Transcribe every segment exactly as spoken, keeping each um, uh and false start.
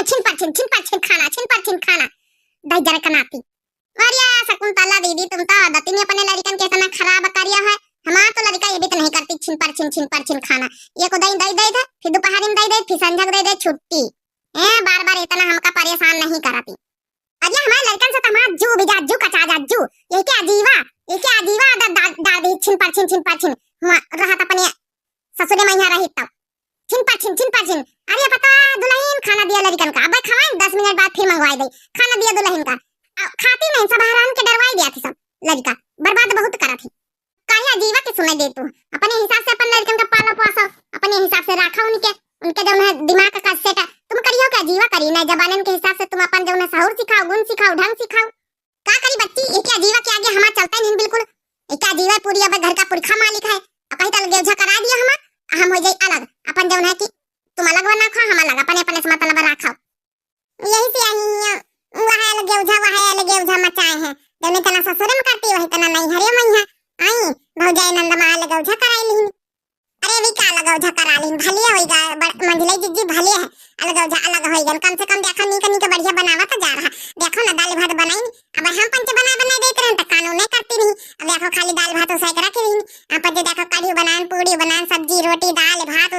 छिन पर छिन, छिन पर छिन खाना, छिन पर छिन खाना। दहिजर के नाती। अरे शकुंतला दीदी, तुम तो आदत ही नहीं अपने लड़िकन के इतना खराब करिया है। हमार तो लड़िका ये भी तो नहीं करती, छिन पर छिन, छिन पर छिन खाना। ये को दई, दई, दई दे, फिर दोपहर में दई दे, फिर संझा को दई दे, छुट्टी। ए, बार बार इतना हमका परेशान नहीं करती। अरे हमारे लड़िकन से तो हमारा जू भी जा, जू कचा जा, जू। ये क्या जीवा, ये क्या जीवा, दा-, दा-, दादी छिन पर छिन, छिन पर छिन। हुआ रहत अपने ससुरे में यहाँ रही तब। छिन पर छिन, छिन पर छिन। अरे पता दुल्हन खाना दिया लड़िकन का, अब खवाए दस मिनट बाद फिर मंगवाए दे। खाना दिया दुल्हन का। आ, खाती नहीं, सब हरान के डरवाई दिया थी सब। लड़िका बर्बाद बहुत करा थी। काहे अजीवा के सुने दे तू? अपने हिसाब से अपन लड़िकन का पालो पोसो, अपने हिसाब से राखो उनके, उनके जौन है दिमाग का सेट तुम करियो के अजीवा करी ना, जबानन के हिसाब से तुम अपन जौन है सहूर सिखाओ, गुण सिखाओ, ढंग सिखाओ। का करी बच्ची, एके अजीवा के आगे हमार चलता ही नहीं बिल्कुल। एके अजीवा पूरी अब घर का पुरखा मालिक है। अब कहीं तो अलगेवझा करा दिया हमार, आ हम हो जाई अलग। अपन जौन है कि तुम अलग बना खाओ, हम अलग, अपने अपने से मतलब रखो। यही से आई हैं, वह अलगेवझा, वह अलगेवझा मचाए हैं। जौने तना ससुर में करती, वही तना नैहरे में है। आई, भौजाई नंद माँ अलगेवझा कराई लिहिन। अरे, भी का अलगौझा करा लीन, भले होइगा, बड़-, मंझले जिज्जी भले है, अलगौझा अलग होइगन, कम से कम देखो, नीक नीक बढ़िया बनावा तो जा रहा। देखो ना, दाल भात बनाई, अब हम पंचे बना बना देत रहन, त कानून नहीं करती नहीं। अब देखो, खाली दाल भात उसाई के रखे रही, अब पंचे देखो, कढ़ी बनान, पूड़ी बनान, सब्जी, रोटी, दाल, भात,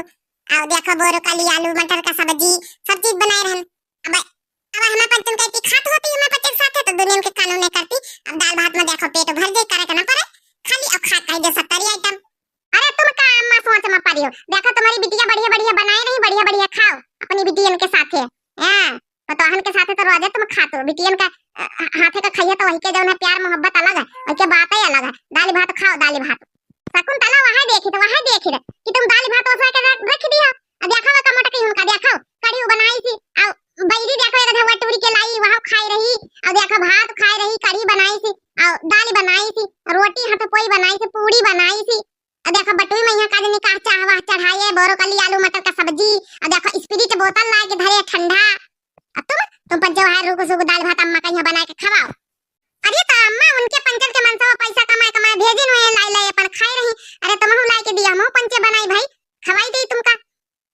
और देखो, बोरो कली, आलू, मटर का सब्जी, सब चीज बनाए रहन। अब, अब हमारे पंचन कहती खात होती, हमारे पंचे के साथ है, तो दुनिया के कानून नहीं करती। अब दाल भात में देखो, पेट भर जाए, करे के ना पड़े, खाली अब खा कह दे सत्तरी आइटम। अरे तुम का अम्मा सोच में पड़ी हो? देखो तुम्हारी बिटिया बढ़िया बढ़िया बनाए रही, बढ़िया बढ़िया खाओ अपनी बिटियन के साथे। हाँ, पतोहन के साथे तो रोजे तुम खातो, बिटियन का, अ, हाथे का खाइए तो वही के जौन है प्यार मोहब्बत अलग है, वही के बातें अलग है। दाल भात खाओ, दाल भात। शकुंतला वहाँ देखी तो वहाँ देखी रहे कि तुम दाल भात ओसा के रख, रख दिया। अब देखो वो कमोट की उनका देखो, कढ़ी बनाई थी, और बैरी देखो एक धवा टूरी के लाई, वहाँ खाई रही, और देखो भात खाई रही, कढ़ी बनाई थी, और दाल बनाई थी, रोटी हाथ कोई बनाई थी, पूड़ी बनाई थी, अब देखो, बटुई में यहाँ का जनी का चाह वाह चढ़ाए, बोरो कली आलू मटर का सब्जी, अब देखो, स्पिरिट बोतल लाए के धरे ठंडा। अब तुम, तुम पंचे वहाँ रुक सुक दाल भात अम्मा का यहाँ बना के खवाओ। अरे तो अम्मा, उनके पंचन के मनसवा पैसा कमाए कमाए भेजिन हुए, लाई लाई अपन खाए रही। अरे तुम हम लाए के दिया, हम पंचे बनाई भाई, खवाई दी तुमका।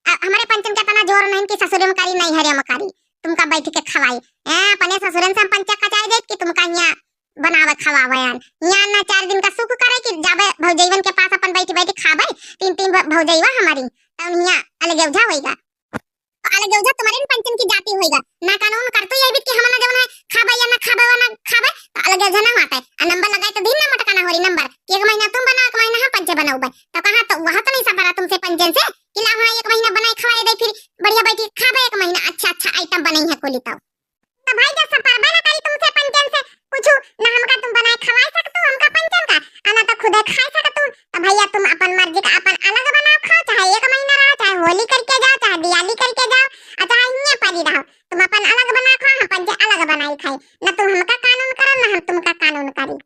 अ, हमारे पंचन के इतना जोर नहीं कि ससुरे में करी, नैहरे में करी, तुमका बैठ के खवाई। ए, अपने ससुरन से हम पंचे कचाए जाइत कि तुमका यहाँ बनावे खवावे आन। यहाँ ना चार दिन का सुख करे कि जाबे भौजैवन के पास अपन बैठ बैठ खाबे, तीन तीन भ-, भौजैवा हमारी, तब यहाँ अलगेवझा होइगा। तो अलगेवझा तुम्हारे इन पंचन की जाति होइगा। ना कानून करतो ये भी कि हम ना जौन है खाबे या ना खाबे, वो ना खाबे, तो अलगेवझा ना होता है। आ नंबर लगाए तो दिन ना मटकाना हो रही नंबर, कि एक महीना तुम बनाओ, एक महीना हम पंचे बनाओ बे। तो कहाँ तो वहाँ तो नहीं सब बना तुमसे पंचन से, कि ला हाँ एक महीना बनाए खवाए दे, फिर बढ़िया बैठी खाबे एक महीना, अच्छा अच्छा आइटम बनाई है कोली तब। तो भाई जब सब परबे ना करी तुमसे पंचन से कुछ, ना हमका तुम बनाए खवाए सकतू हमका पंचन का, आ ना तो खुदे खाए सकतू। तो भैया तुम अपन मर्जी का अपन अलग बनाओ खाओ, चाहे एक महीना रहो, चाहे होली करके जाओ, चाहे दिवाली करके जाओ, और चाहे हियाँ परी रहो, तुम अपन अलग बनाओ खाओ, हम पंचे अलग बनाई खाई। ना तुम हमका कानून करो, ना हम तुमका कानून करी।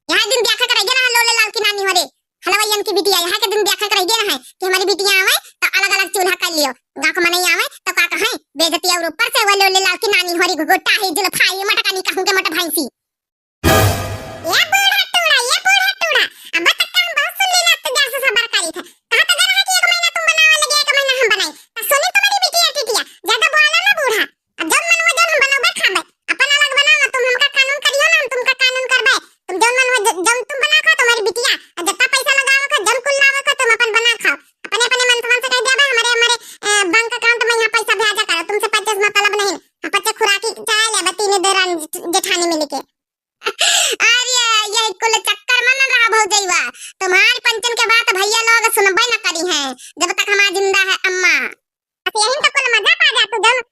यहाँ दिन देखा कर रहिए ना, लोले लाल की नानी हो रे, हलवाइयन की बिटिया, यहाँ के दिन देखा कर रहिए ना है कि हमारी बिटिया आवे तो अलग अलग चूल्हा कर लियो, गाँव को मनई आवे तो का कहे, बेइज्जती और ऊपर से वो लोले लाल की नानी हो रे, घुघुटा है, जुल्फा है, मटकानी कहूँ के मोटा भैंसी। ये बूढ़ा टूड़ा, ये बूढ़ा टूड़ा, अब तक का हम बहुत सुन लेना, अब तो जा से सबर करी थे, कहा तो गया है कि एक महीना तुम बनावे लगे, एक महीना हम बनाई, तो सुनी तुम्हारी बिटिया टिटिया, ज्यादा बोला ना बूढ़ा। अब जौन मन वो जौन हम बनौबे खाबे। अपन अलग बनाओ ना, तुम हमका कानून करियो ना, हम तुमका कानून करबे। तुम जौन मन वो ज-, जौन तुम बना खाओ, तुम्हारी बिटिया, और जितना पैसा लगावे को, जौन कुल लावे को, तुम अपन बना खाओ। अपने, अपने मन से, मन से कह दिया बे, हमारे, हमारे, ए, बैंक अकाउंट में यहाँ पैसा भेजा करो, तुमसे पंचे से मतलब नहीं। हम पंचे खुराकी चला ले, बस तीनों देरानी जेठ-, जेठानी मिल के। अरे, ये कुल चक्कर में न रहा भौजैवा, तुम्हारे पंचन के बात भैया लोग सुनबे न करी हैं, जब तक हमारा जिंदा है अम्मा। बस यही तो कुल मजा पा जा तू, जौन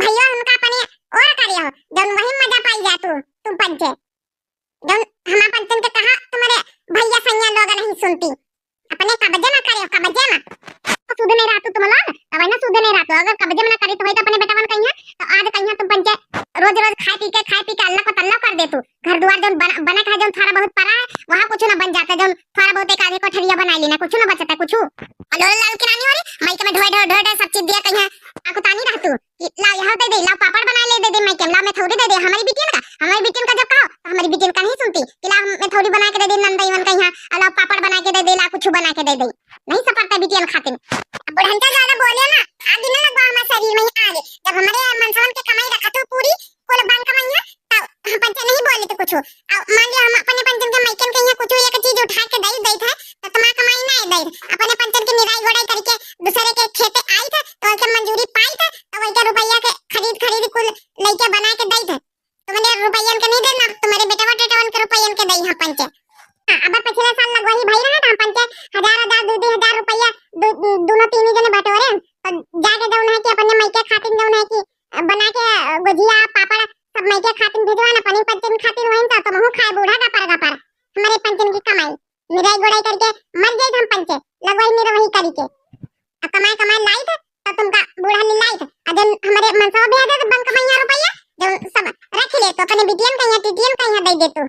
भैया हमका अपने और करे हो, जौन वही मजा पाई जा तू, तू पंचे। जौन हमार पंचन के कहा तुम्हारे भैया सैया लोग नहीं सुनती, अपने कब्जे में करे हो, कब्जे में। तो सुध नहीं रहतू तुम लोग, तब ना सुध नहीं रहतू। अगर कब्जे में ना करी तो वही तो अपने बेटवन कहिया, तो आज कहिया तुम पंचे रोज रोज खाए पी के, खाए पी के अल्लाह को तल्ला कर दे तू। घर दुआर जौन बन-, बने का है, जौन थोड़ा बहुत पड़ा है, वहाँ कुछ ना बन जाता, जौन थोड़ा बहुत एक आधे कोठरिया बनाई लेना, कुछ ना बचता, कुछ। और लोले लाल की नानी हो रही, माइके में ढोए, ढोए, ढोए, ढोए सब चीज दिया कहीं, आकुतानी रह तू। कि लाओ यहाँ दे दे, लाओ पापड़ बनाए ले दे दे, माइके में लाओ मेथौरी दे दे, हमारी बिटियन का, हमारी बिटियन का जब कहो, तो हमारी बिटियन का नहीं सुनती, कि लाओ मेथौरी बना के दे दे, नंदईवन कहीं, और लाओ पापड़ बना के दे दे, लाओ कुछ बना के दे दे, नहीं सपरता बिटियन खातिर। अब बुढ़ंचा ज्यादा बोले ना, आग ना लगवा हमारे शरीर में ही आग। जब हमारे मनसवन के कमाई रखत हो पूरी, कुल बंक में है, तब हम पंचे नहीं बोले तो कुछ। अब मान लिया हम अपने पंचन के मायकन के यहाँ कुछ एक चीज उठा के दई देत है, तो तुम्हारा कमाई ना दई। अपने पंचन के निराई गोड़ाई करके दूसरे के खेते आई थे, तो उनके मजूरी पाई थे, तो वही के रुपया के खरीद खरीद कुल लइके बना के दई थे। तुम्हारे रुपयन के नहीं देना, तुम्हारे बेटवा टेटवन के रुपयन के दई हम पंचे। हाँ, अब पिछले साल लगवही भाई रहा था, हम पंचे हजार हजार, दो दो हजार रुपया, दो, दोनों तीन जने बटोरे। तो जाके जौन है कि अपने मायके खातिर जौन है कि बना के, अ, गुजिया, पापड़ सब मायके खातिर भिजवा ना, अपने पंचन खातिर वहीं तो तुमहू खाए बूढ़ा गपर गपर। हमारे पंचन की कमाई, निराई गोड़ाई करके मर जाइत हम पंचे, लगवही निरवही करी के। आ कमाए कमाए लाइत, तो तुमका बूढ़ा ले लाइत। आ जन हमारे मनसवा भी आ जाए, तो बंक मैया रुपया, जौन सब रख ले, तो अपने बिटियन का यहाँ, टिटियन का यहाँ दे दे तू।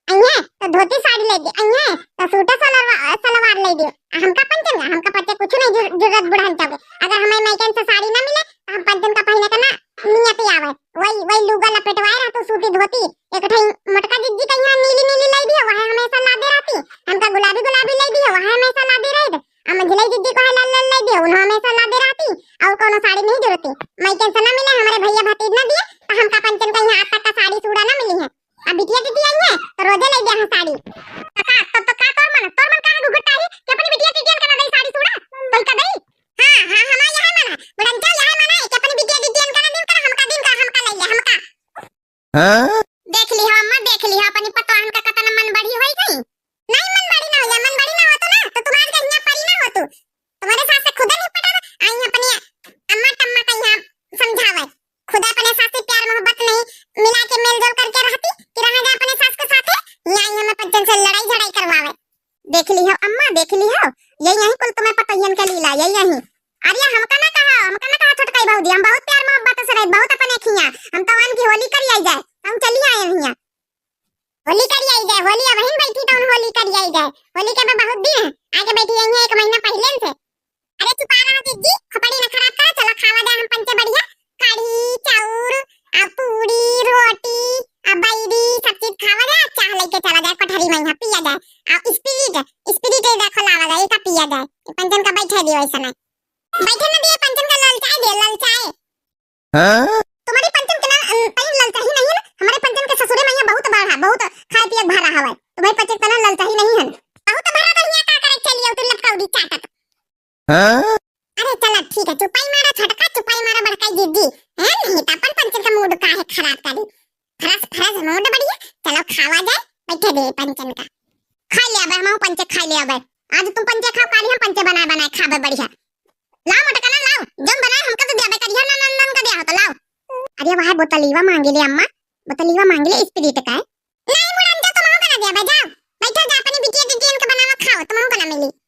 अइहे तो धोती साड़ी ले दे, अइहे तो सूट सलवा-, सलवार ले दे। आ हमका पंचन का, हमका पंचे कुछ नहीं जरू-, जरूरत बुढ़न चाहे। अगर हमें मायकन से साड़ी ना मिले, तो हम पंचन का पहिने का ना नियत आवे। वही, वही लुगा लपेटवाए रह तू, सूती धोती। एक ठई मोटका जिज्जी का यहाँ नीली नीली ले दियो, वह हमेशा लादे रहती। हमका गुलाबी गुलाबी ले दियो, वह हमेशा लादे रही। आ मंझिलाई जिज्जी को है लाल लाल ले दियो, उन्हों हमेशा लादे रहती। और कोनो साड़ी नहीं जरूरती। मायकन से ना मिले, हमारे भैया भतीज ना दिए, तो हमका पंचन का यहाँ आज तक का साड़ी चूड़ा ना मिली है। अब बिटिया टिटिया आई है, तो रोजे ले दिया है साड़ी। तो का, तो, तो का तोर मन, तोर मन का है घुघुटाही कि अपनी बिटिया टिटियन का ना दई साड़ी चूड़ा? तो इनका दई? हाँ, हाँ, हमारा यह मन है। बुढ़ंचा यह मन है कि अपनी बिटिया टिटियन का ना दिन कर, हमका दिन कर, हमका ले ले, हमका। हाँ? देख लिहा अम्मा, देख लिहा, अपनी पतोहन का कतना मन बढ़ी होई गई। नहीं मन बढ़ी ना हो या, मन बढ़ी ना होतो ना, तो तुम आज के हियां परी ना होतो। तुम्हारे सास से खुदा नहीं पटा, आई अपनी अम्मा टम्मा का यहाँ समझावे। खुदा अपने सास से प्यार मोहब्बत नहीं मिला के मेल जोल करके रहती कि रहा जा अपने सास के साथे, यहाँ आई हमें पंचन से लड़ाई झड़ाई करवावे। देख लिहो अम्मा, देख लिहो, यही यही कुल तुम्हें पतोहियन के लीला, यही यही। अरे हमका ना कहा, हमका ना कहा छोटकाई भौजी, हम बहुत प्यार मोहब्बत से रहे, बहुत अपने खिया। हम तो आन की होली करी आई जाए, हम चली आए हिया। होली करी आई जाए, होली अब हिन बैठी तो होली करी आई जाए, होली के अब बहुत दिन है, आगे बैठी आई है एक महीना पहले से। अरे चुपा रहा जिज्जी, खोपड़ी ना खराब करा, चलो खावा जाए हम पंचे बढ़िया, कढ़ी, चाउर, आ पूरी, रोटी, आ बैरी, सब चीज खावा जाए, चाह लेके चला जाए कोठरी में, यहाँ पिया जाए, आ स्पिरिट, स्पिरिट ये देखो लावा जाए, एका पिया जाए, ये पंचन का बैठे दियो ऐसा नहीं, बैठे ना दिए पंचन का ललचाए दिए, ललचाए। हाँ? तुम्हारी पंचन के ना, अ, कहीं ललचाही नहीं है ना, हमारे पंचन के ससुरे में यहाँ बहुत बड़ा, बहुत खाए पिए भरा हवा है, तुम्हारी पंचन के ना ललचाही नहीं है, बहुत भरा तो यहाँ का करे चलिए, तू लटकाऊ दी चाटत। हाँ? अरे चला ठीक है, चुपाई मारा छोटका, चुपाई मारा बड़का जिज्जी। हैं, नहीं तो अपन पंचन का मूड का है खराब करी। फरस फरस मूड बढ़िया, चलो खावा जाए, बैठे दे पंचन का। खा ले अबे, हम पंचे खा ले अबे। आज तुम पंचे खाओ, काली हम पंचे बनाए बनाए खाबे बढ़िया। लाओ मोटका ना लाओ, जम बनाए हमका तो दिया बे करिया ना नंदन का दिया हो तो लाओ। अरे वह बोतलीवा मांगे ले अम्मा, बोतलीवा मांगे ले स्पिरिट का है।